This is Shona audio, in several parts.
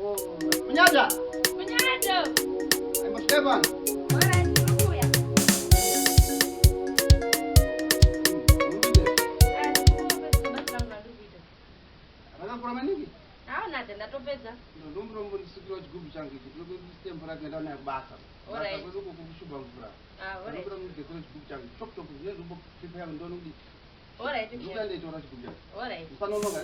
Oh. Kunyada. Kunyada. Aimba Stefan. Alright, ndikuya. Rakakura maningi. Aonade ndatopedza. Ndomurombo ndisukira chigubhu changu ichi. Ndinokuti mvura kuenda nayo kubasa. Alright. Basa kwedu kukushuba mvura. Ah, alright. Ndinokuda mugezera chigubhu changu. Chop chop ndinozobo prepare ndono kuti. Alright. Ndinokuda ndeitora chigubhu changu. Alright. Usanonoka.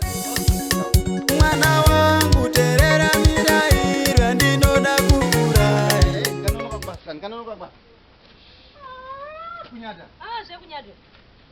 Mwana wangu terera mirayiro yandinoda kukurai. Eh, ndikanonoka kubasa, ndikanonoka kubasa. Kunyada. Ah, zvekunyada.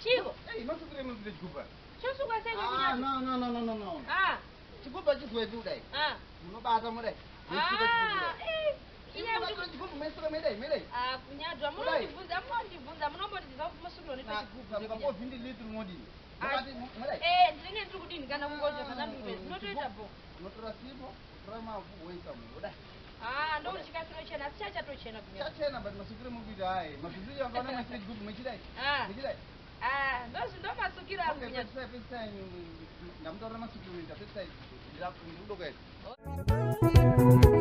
Chiko. Ei, masukire munhu chigubhu. Chosukwa sei Ah, zvekunyada? no no no no no no. Ah, Chigubhu hachizweti kudai. ah. Munobata mudai. Mosuka chigubhu Ah, kudai. eh. Inyaya Munobata kuti chigubhu mosuka medai medai. Ah, kunyadwa munondibvunza munondibvunza munombondiziva kuti musukiro unoitwa chigubhu zvekunyada. Mukapovhindi litri modini. Ah. Mukati mudai. Eh, ndinenge ndiri kudini kana kungoja kana ndiri ndinotoita bo. Unotora sipo, unotora mavhu woisa munhu. Kudai. Ah, ndokuti chikasiro chena asi chachatochena kunyadwa. Chachena but masukire mukuita hayi. Masukire akaona maisire chigubhu muchidai. Ah. Muchidai. Ah, ndozvi ndomasukiro angu Okay, kunyadwa. pesai pesai ndamutaurira masukiro muita pesai. Ndikudoka izvi.